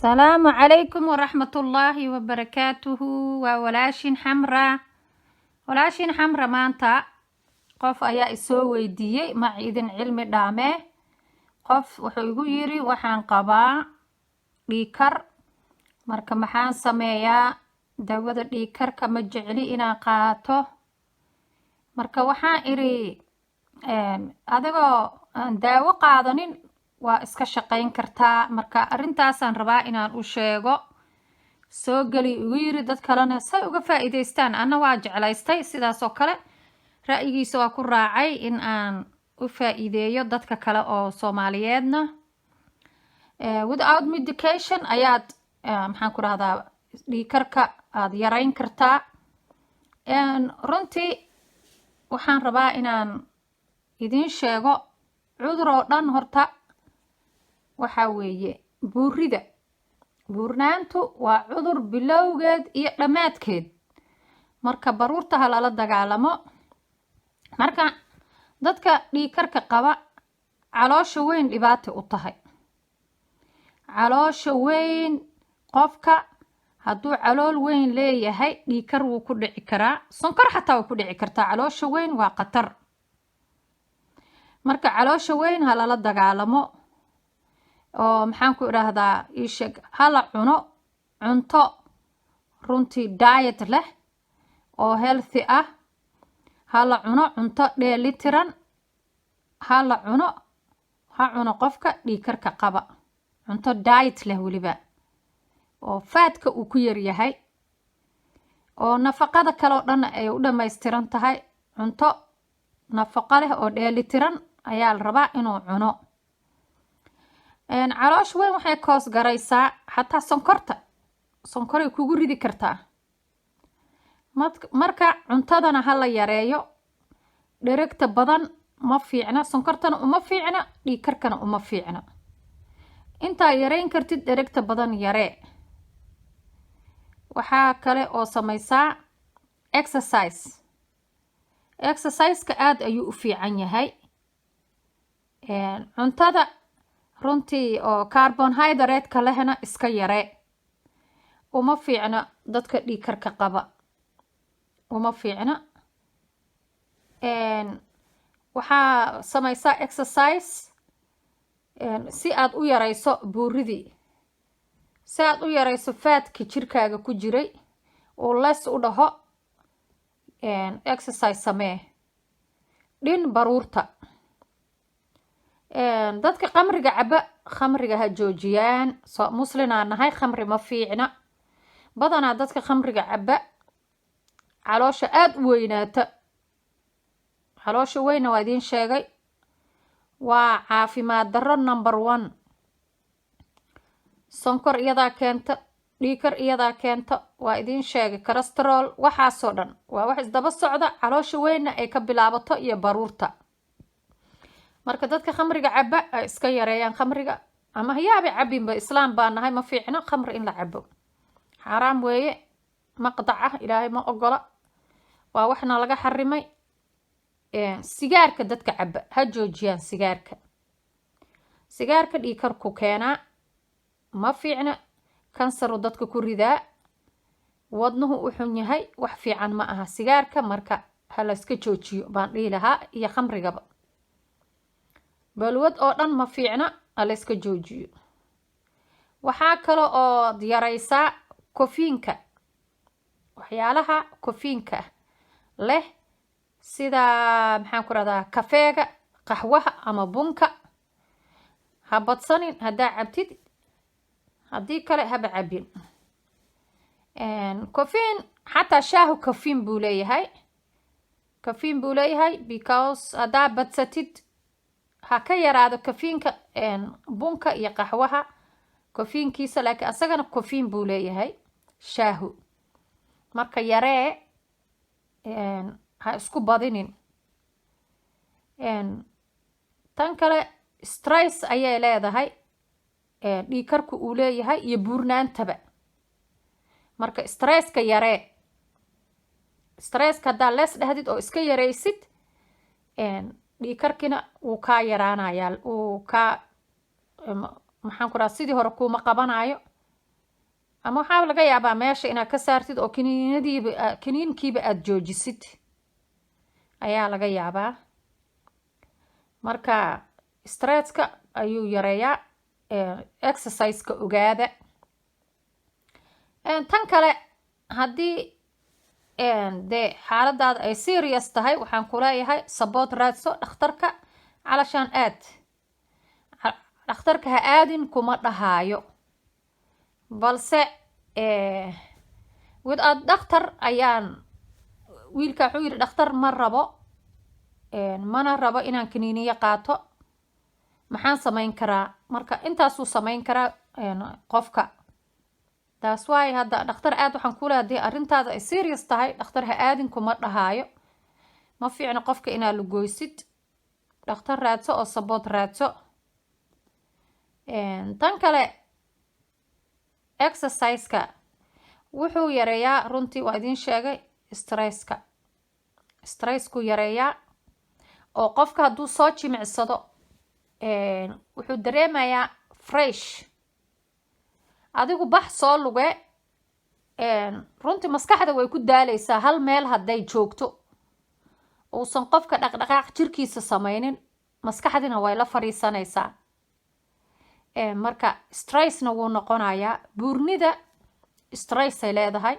Asalaamu calaykum waraxmatullaahi wabarakaatuhu. Waa walaashin Xamra, walaashin Xamra. Maanta qof ayaa isoo weydiiyey, ma idin cilmi dhaamee. Qof wuxuu igu yiri: "Waxaan qabaa dhiigkar, marka maxaan sameeyaa? Daawada dhiigkarka ma jecli inaan qaato." Marka waxaan iri: "Adigoo aan daawo qaadanin waa iska shaqayn kartaa." Marka arrintaasaan rabaa inaan u sheego. Soo geli igu yiri, dad kalena say uga faa'iidaystaan. Anna waa jeclaystay, sidaas oo kale ra'yigiisa waa ku raacay in aan u faa'iideeyo dadka kale oo Soomaaliyeedna. Without medication ayaad, maxaan ku rahdaa, dhiigkarka aada yareyn kartaa. Runtii waxaan rabaa inaan idiin sheego, cudur oo dhan horta waxaa weeye buurida. Buurnaantu waa cudur bilowgeed iyo dhammaadkeed. Marka baruurta ha lala dagaalamo. Marka dadka dhiigkarka qaba, caloosha weyn dhibaata u tahay. Caloosha weyn, qofka hadduu calool weyn leeyahay, dhiigkar wuu ku dhici karaa, sonkor xataa way ku dhici kartaa. Caloosha weyn waa khatar. Marka caloosha weyn ha lala dagaalamo oo, maxaan ku idhaahdaa, iisheeg, hala cuno cunto runtii diet leh oo healthy ah. Hala cuno cunto dheelitiran, hala cuno. Ha cuno qofka dhiigkarka qaba cunto diet leh, weliba oo fatka uu ku yaryahay oo nafaqada kale oo dhan ay u dhammaystiran tahay. Cunto nafaqo leh oo dheelitiran ayaa la rabaa inuu cuno. Caloosha weyn waxay cause garaysaa xataa sonkorta, sonkoray kugu ridi kartaa. Marka cuntadana ha la yareeyo. Dheregta badan ma fiicna, sonkortana uma fiicna, dhiigkarkana uma fiicna. Intaa yareyn kartid dheregta badan yaree. Waxaa kale oo sameysaa exercise. Exerciseka aada ayuu u fiican yahay. Cuntada runtii oo carbohydrate-ka lehna iska yaree, uma fiicna dadka dhiigkarka qaba, uma fiicna. Waxaa sameysaa exercise si aad u yareyso buuridii, si aad u yareyso fatka jirkaaga ku jiray uu less u dhaho. Exercise samee, dhin baruurta. Dadka khamriga caba, khamriga ha joojiyaan. So muslinaa nahay, khamri ma fiicna. Badanaa dadka khamriga caba caloosha aada u weynaata. Caloosha weyna waa idiin sheegay, waa caafimaad darro number one. Sonkor iyadaa keenta, dhiikar iyadaa keenta, waa idiin sheegay, cholesterol, waxaasoo dhan waa wax isdaba socda. Caloosha weynna ay ka bilaabato iyo baruurta. Marka dadka khamriga caba ay iska yareeyaan khamriga, ama hayaaba cabinba. Islaam baa nahay, ma fiicno khamri in la cabo, xaaraam weeye maqdac ah, Ilaahay ma ogola, waa waxna laga xarimay. Sigaarka dadka caba ha joojiyaan sigaarka. Sigaarka dhiikarku keenaa, ma fiicna, kansaru dadka ku ridaa, wadnuhu u xun yahay, wax fiican ma aha sigaarka. Marka ha layska joojiyo baan dhihi lahaa, iyo khamrigaba. Balwad oo dhan ma fiicna, ha layska joojiyo. Waxaa kale ood yareysaa caffeineka, waxyaalaha caffeineka leh, sida, maxaan ku rahdaa, kafeega, qaxwaha ama bunka. Ha badsanin haddaa cabtid, haddii kale haba cabin caffeine. Xataa shaahu caffeine buu leeyahay, caffeine buu leeyahay, because haddaa badsatid, ha ka yaraado caffeineka bunka iyo qaxwaha caffeinekiisa, laakiin asagana caffeine buu leeyahay shaahu. Marka yaree, ha isku badinin. Tan kale, stress ayay leedahay dhiigkarku uu leeyahay iyo buurnaantaba. Marka stresska yaree. Stresska haddaa less dhahdid oo iska yareysid, dhiigkarkina wuu kaa yaraanayaa, wuu kaa, maxaan ku raha, sidii hore kuuma qabanayo. Ama waxaa laga yaabaa meesha inaad ka saartid oo kaniinadiiba, kaniinkiiba aada joojisid ayaa laga yaabaa. Marka stresska ayuu yareeyaa exerciseka, ogaada. Tan kale, haddii dee xaaladaada ay serious tahay, waxaan kuleeyahay support raadso, dhakhtarka calashaan aad. Dhakhtarka ha aadin kuma dhahaayo, balse without dhakhtar ayaan. Wiilka wuxuu yidhi, "Dhakhtar ma rabo, mana rabo inaan kaniiniyo qaato, maxaan samayn karaa?" Marka intaasuu samayn karaa qofka. Taas waay hadda dhakhtar aad waxaan kuleeyahay, haddii arrintaada ay serious tahay, dhakhtar ha aadin kuma dhahaayo. Ma fiicno qofka inaa lagoysid. Dhakhtar raadso oo support raadso. Tan kale, exerciseka wuxuu yareeyaa, runtii waa idiin sheegay, stresska. Stressku yareeyaa oo qofka hadduu soo jimicsado wuxuu dareemayaa fresh. Adigu bax, soo luge. Runtii maskaxda way ku daaleysaa hal meel hadday joogto, uusan qofka dhaqdhaqaaq jirkiisa sameynin, maskaxdina way la fadhiisanaysaa. Marka stressna wuu noqonayaa. Buurnida stress ay leedahay,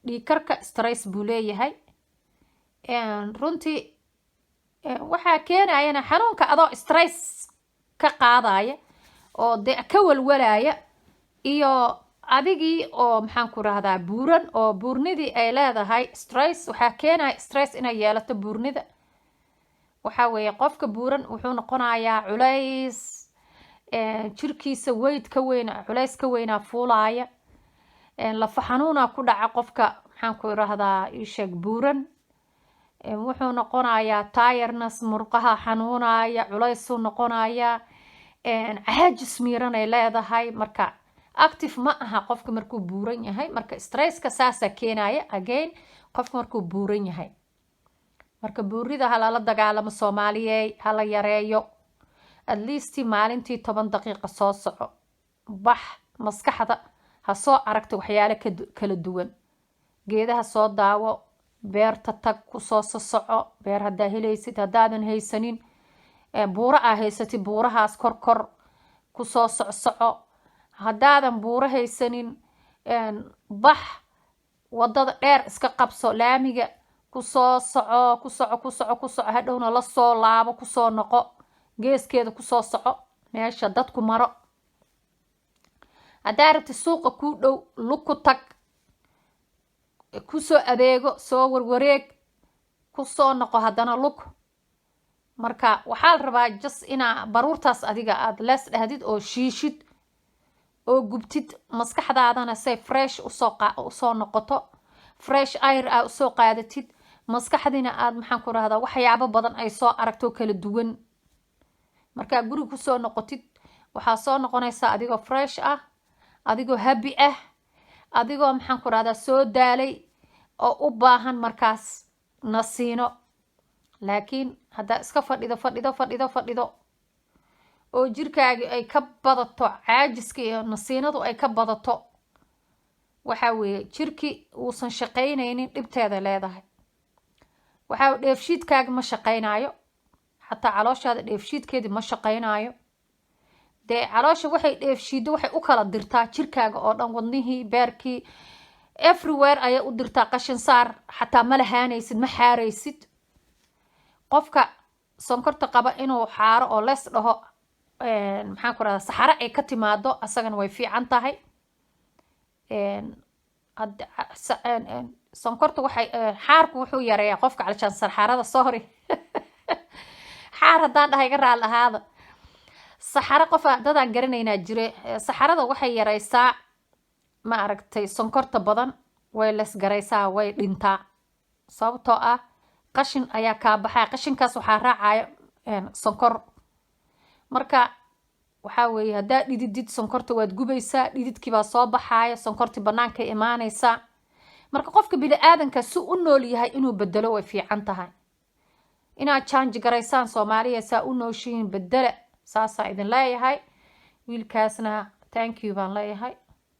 dhiigkarka stress buu leeyahay. Runtii waxaa keenayana xanuunka adoo stress ka qaadaya oo dee ka walwalaya iyo adigii oo, maxaan ku rahdaa, buuran oo buurnidii ay leedahay stress. Waxaa keenaya stress inay yeelato buurnida waxaa weeye, qofka buuran wuxuu noqonayaa culays jirkiisa, weyd ka weyn, culays ka weynaa fuulaaya, lafa xanuuna ku dhaca qofka, maxaan ku irahdaa, isheeg, buuran. Wuxuu noqonayaa tiredness, murqaha xanuunaya, culaysuu noqonayaa, caajis miiranay leedahay. Marka active ma aha qofka markuu buuran yahay. Marka stresska saasaa keenaya again qofka markuu buuran yahay. Marka buurida ha lala dagaalamo, Soomaaliyey, hala yareeyo. At least maalintii 10 daqiiqa soo soco, bax, maskaxda ha soo aragta waxyaalo kala duwan, geedaha soo daawo, beerta tag, kusoo sosoco beer haddaa helaysid. Haddaadan haysanin, buuro aa haysatid, buurahaas kor kor kusoo socsoco. Haddaadan buuro haysanin, bax, wadada dheer iska qabso, laamiga kusoo soco, ku soco, ku soco, ku soco, hadhowna la soo laabo, kusoo noqo, geeskeeda kusoo soco, meesha dadku maro. Haddaa rabti, suuqa kuu dhow lug ku tag, kusoo adeego, soo warwareeg, kusoo noqo haddana lug. Marka waxaa la rabaa just inaa baruurtaas adiga aada lees dhahdid oo shiishid oo gubtid, maskaxdaadana say fresh usoo noqoto, fresh air aa usoo qaadatid, maskaxdina aad, maxaan ku rahdaa, waxyaabo badan ay soo aragto kala duwan. Markaa guriga kusoo noqotid, waxaa soo noqonaysaa adigoo fresh ah, adigoo happy ah, adigoo, maxaan ku rahdaa, soo daalay oo u baahan markaas nasiino. Laakiin haddaa iska fadhido, fadhido, fadhido, fadhido oo jirkaagi ay ka badato caajiska iyo nasiinadu ay ka badato, waxa weeye jirki uusan shaqaynaynin, dhibteeda leedahay. Waxaa dheefshiidkaagi ma shaqaynayo, xataa calooshaada dheefshiidkeedii ma shaqaynayo. Dee caloosha waxay dheefshiiddo waxay u kala dirtaa jirkaaga oo dhan, wadnihii, beerkii, everywhere ayay u dirtaa. Qashin saar xataa ma lahaanaysid, ma xaaraysid. Qofka sonkorta qaba inuu xaaro oo lees dhaho, maxaan ku rahdaa, saxaro ay ka timaado, asagana way fiican tahay. Sonkorta waxay, xaarku wuxuu yareeyaa qofka calashaan saxarada. Sorry, xaar haddaan dhahay iga raali ahaada. Saxaro qofa dadaan garanaynaa jire. Saxarada waxay yareysaa, ma aragtay, sonkorta badan way lesgaraysaa, way dhintaa, sababtoo ah qashin ayaa kaa baxaya, qashinkaas waxaa raacaya sonkor. Marka waxaa weeye, haddaad dhididid, sonkorta waad gubaysaa, dhididkii baa soo baxaaya, sonkortii bannaankay imaanaysaa. Marka qofka bini-aadanka si u nool yahay inuu bedelo way fiican tahay. Inaad change garaysaan, Soomaaliya, saa u nooshihiin bedela, saasaa idin leeyahay. Wiilkaasna thank you baan leeyahay.